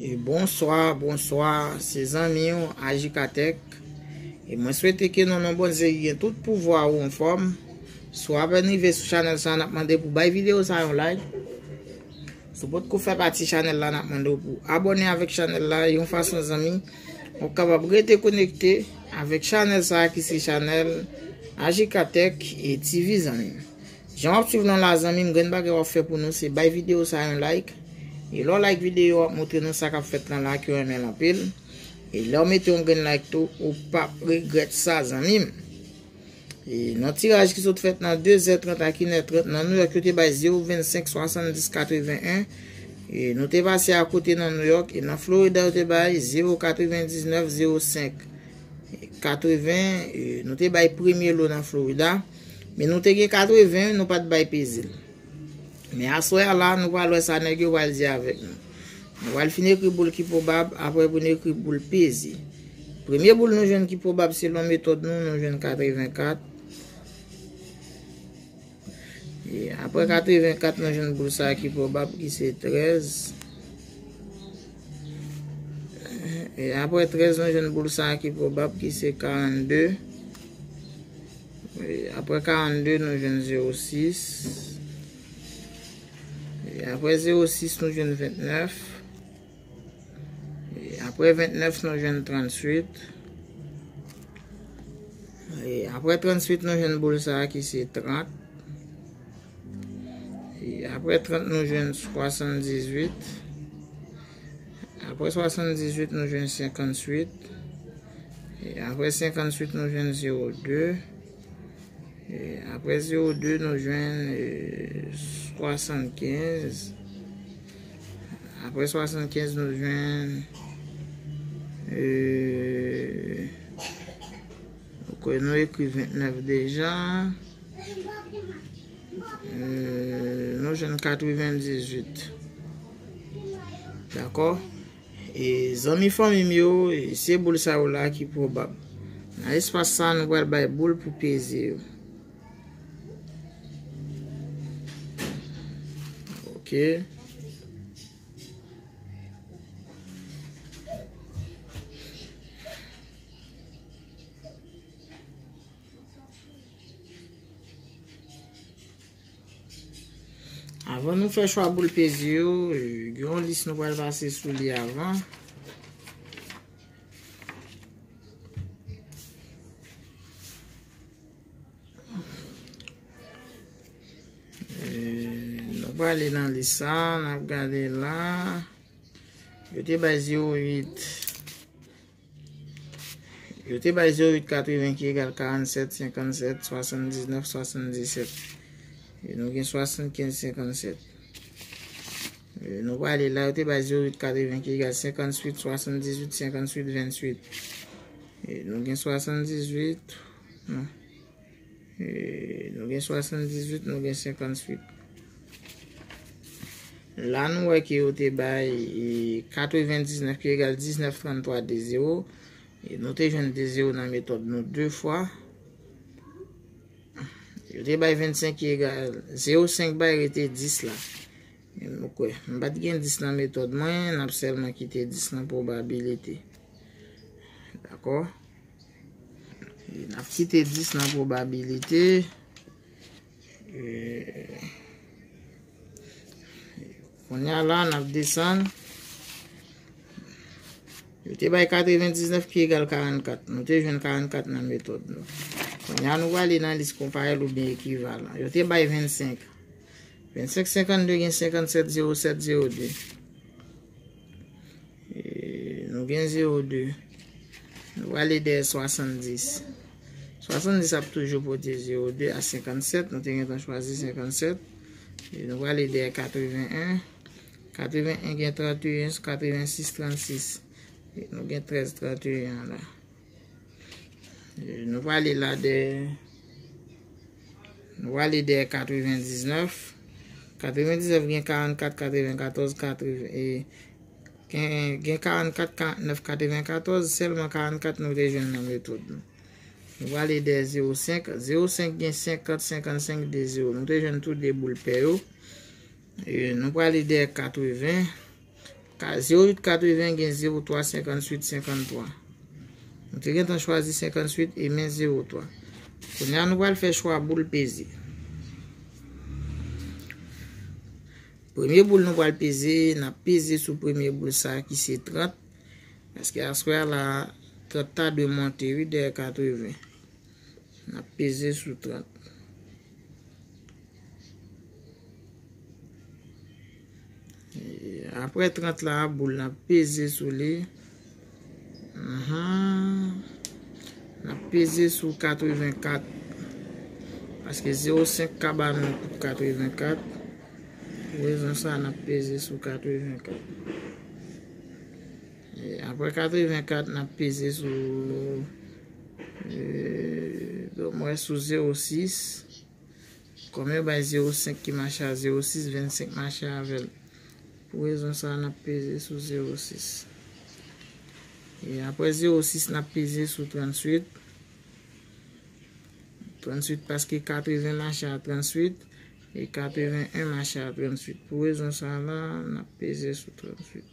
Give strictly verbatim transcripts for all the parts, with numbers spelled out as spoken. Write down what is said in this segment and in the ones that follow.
E bonswa, bonswa, se zanmi w, Ajikatèk. E mwen swete ke nou nan Bondye ki gen tout pouvwa ou anfòm. Si w apèn rive sou chanèl sa, n ap mande pou bay videyo sa yon like. Si w potko fè pati chanèl la, n ap mande w pou abòne avèk chanèl la, yon fason zanmi, w ap kapab rete konekte avèk chanèl sa ki se chanèl Ajikatèk e T V zanmi m. Jan w ap swiv nou la zanmi m, grenn bagay w ap fè pou nou se bay videyo sa yon like. E lè w like videyo, w ap montre nou sa k ap fèt lan la ke w renmen l anpil. E lè w mete yon grenn like tou, ou p ap regrèt sa zanmi m. E nan tiraj ki sot fèt nan de zè trant ak inè trant nan Nouyòk, yo te bay zewo vennsenk swasanndis katreven en. E nou te pase akote nan Nouyòk. E nan Florida, yo te bay zewo katrevendiznèf zewo senk katreven. E nou te bay premye lo nan Florida. Men nou te gen katreven, nou pa t bay peze l. Men aswè a la, nou pral wè sa nèg yo pral di avèk nou. Nou pral fin ekri boul ki pwobab, apre pou n ekri boul peze. Premye boul nou jwenn ki pwobab selon metòd nou, nou jwenn katrevenkat. E apre katrevenkat, nou jwenn boul sa ki pwobab ki se trèz. E apre trèz, nou jwenn boul sa ki pwobab ki se karannde. E apre karannde, nou jwenn zewo sis. E apre zewo sis, nou jwenn ventnèf. E apre ventnèf, nou jwenn trantuit. E apre trantuit, nou jwenn boul sa a ki se trant. E apre trant, nou jwenn swasanndizuit. Apre swasanndizuit, nou jwenn senkantuit. E apre senkantuit, nou jwenn zewo de. E apre zewo de, nou jwenn, e, swasannkenz. Apre swasannkenz, nou jwenn, e, nou kwè nou ekri ventnèf deja. E, nou jwenn katrevendizuit. Dakò? E zanmi fanmi m yo, e se boul sa yo la ki pwobab. Nan espas sa, nou pral bay boul pou peze yo. Ok. Avan nou fè chwa boul peze yo, e, gen yon lis nou pral pase sou li avan. E, nou prale nan lis sa, n ap gade la. Yo te bay zewo uit. Yo te bay zewo uit katreven ki egal karannsèt, senkannsèt, swasanndiznèf, swasanndisèt. E nou gen swasannkenz, senkannsèt. E nou prale la, yo te bay zewo uit katreven ki egal senkantuit, swasanndizuit, senkantuit, venntuit. E nou gen swasanndizuit. Non. E, nou gen swasanndizuit, nou gen senkantuit. La, nou wè ke yo te bay, e, katrevendiznèf ki egal diznèf tranntwa de zewo. E nou te jwenn de zewo nan metòd nou de fwa. Yo te bay vennsenk ki egal zewo senk bay rete dis la. Men nou kwè, m pa t gen dis nan metòd mwen, n ap sèlman kite dis nan pwobabilite. Dakò? E n ap kite dis nan pwobabilite. E, kounye a la, n ap desann. Yo te bay katrevendiznèf ki egal karannkat. Nou te jwenn karannkat nan metòd nou. Kounye a, nou prale nan lis konparèl oubyen ekivalan. Yo te bay vennsenk. Vennsenk, senkannde gen senkannsèt, zewo sèt, zewo de. E, nou gen zewo de. Nou prale dèyè swasanndis. Swasanndis ap toujou pote zewo de a senkannsèt. Nou te gentan chwazi senkannsèt. E nou prale dèyè katreven en. Katreven en gen tranteyen, katrevensis, trannsis. E nou gen trèz tranteyen an la. E nou prale la dèyè, nou prale dèyè katrevendiznèf. Katrevendiznèf gen karannkat, katrevenkatòz, katreven, e, gen, gen karannkat, karannèf, katrevenkatòz, sèlman karannkat nou te jwenn nan metòd nou. Nou prale dèyè zewo senk. Zewo senk gen senkant, senkannsenk, de zewo. Nou te jwenn tou de boul pè yo. E, nou prale dèyè katreven. Ka-, zewo uit katreven gen zewo twa senkanntuit senkanntwa. Nou te gentan chwazi senkantuit e men zewo twa. Kounye a nou pral fè chwa boul peze. Premye boul nou pral peze, n ap peze sou premye boul sa a ki se trant. Paske aswè a la, trant ta dwe monte, wi, dèyè katreven. N ap peze sou trant. E, apre trant la, boul n ap peze sou li. Mhm. N ap peze sou katrevenkat. Paske zewo senk ka ba nou katrevenkat. Pou rezon sa, n ap peze sou katrevenkat. E, apre katrevenkat, n ap peze sou, e, bon, mwen sou zewo sis. Kòm yo bay zewo senk ki mache a zewo sis, vennsenk mache avè l. Pou rezon sa a, n ap peze sou zewo sis. E apre zewo sis, n ap peze sou tranntuit. Tranntuit paske katreven mache a tranntuit e katreven en mache a tranntuit. Pou rezon sa a la, n ap peze sou tranntuit.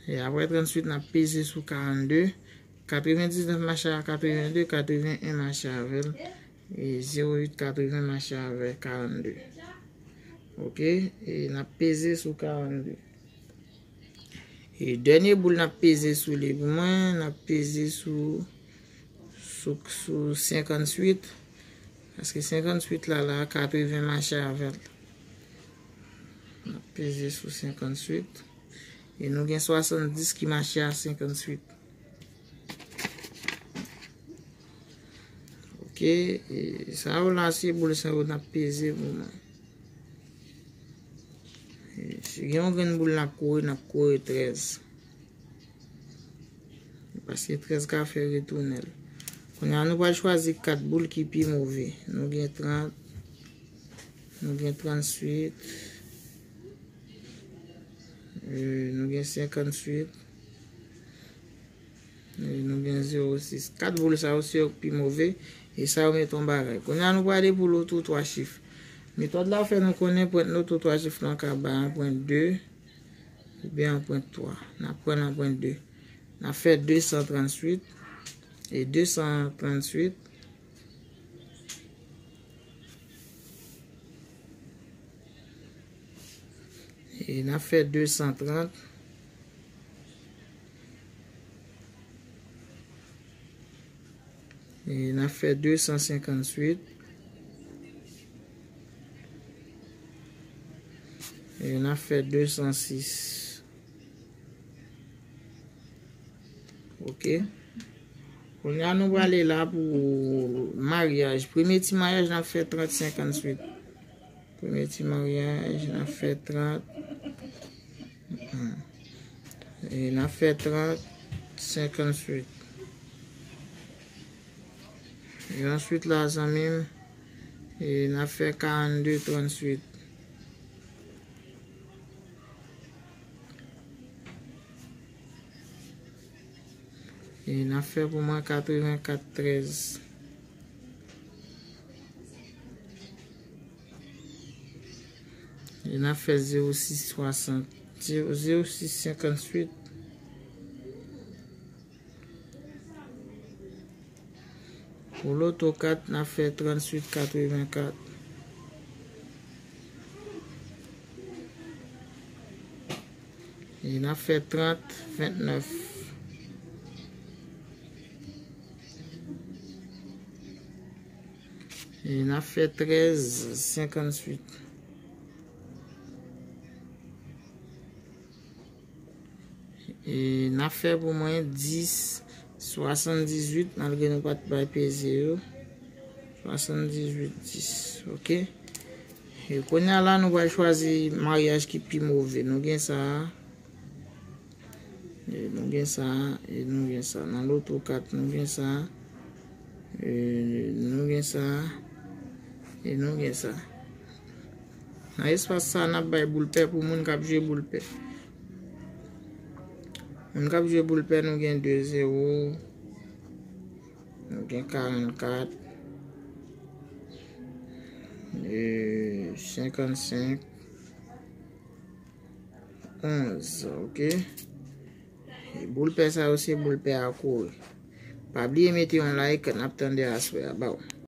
E apre tranntuit, n ap peze sou karannde. Katrevendiznèf mache a katrevende, katreven en mache avè l, e zewo uit katreven mache avè karannde. Oke, e n ap peze sou karannde. E dènye boul n ap peze sou li pou mwen, n ap peze sou, sou, sou senkantuit. Paske senkantuit la, la, katreven mache avè l. N ap peze sou senkantuit. E nou gen swasanndis ki mache a senkantuit. Oke, e sa yo la, se boul sa yo n ap peze pou mwen. E si gen yon grenn boul n ap kore, n ap kore trèz. Paske trèz ka fè retounen l. Kounye a, nou pral chwazi kat boul ki pi move. Nou gen trant, nou gen tranntuit, e, nou gen senkantuit, e, nou gen zewo sis. Kat boul sa yo, se yo k pi move, e sa yo mete yon bagay. Kounye a, nou prale pou loto twa chif. Metòd la fè nou konnen pwent loto twa chif lan ka bay yon pwent de, oubyen yon pwent twa. N ap pran yon pwent de. N ap fè de san tranntuit. E de san tranntuit. E n ap fè de san trant. E n ap fè de san senkantuit. E n ap fè de san sis. Oke. Kounye a, nou prale la pou maryaj. Premye ti maryaj, n ap fè trant senkantuit. Premye ti maryaj, n ap fè trant. Hmm. E n ap fè trant senkantuit. E answit la, zanmi m, e n ap fè karannde tranntuit. E n ap fè pou mwen katrevenkat trèz. E n ap fè zewo sis swasant, zewo, zewo sis senkantuit. Pou loto kat, n ap fè tranntuit katrevenkat. E n ap fè trant ventnèf. E n ap fè trèz senkantuit. E n ap fè pou mwen dis swasanndizuit, malgre nou pa t bay peze yo. Swasanndizuit dis, oke? E kounye a la, nou pral chwazi maryaj ki pi move. Nou gen sa a. E nou gen sa a, e nou gen sa a. Nan loto kat, nou gen sa a. E nou gen sa a. E nou gen sa a. Nan espas sa a, n ap bay boul pè pou moun k ap jwe boul pè. Moun k ap jwe boul pè, nou gen de zewo. Nou gen karannkat. E senkannsenk. onz, ok? E boul pè sa yo se boul pè a kouri. Pa bliye mete yon like, n ap tande aswè a. Baw.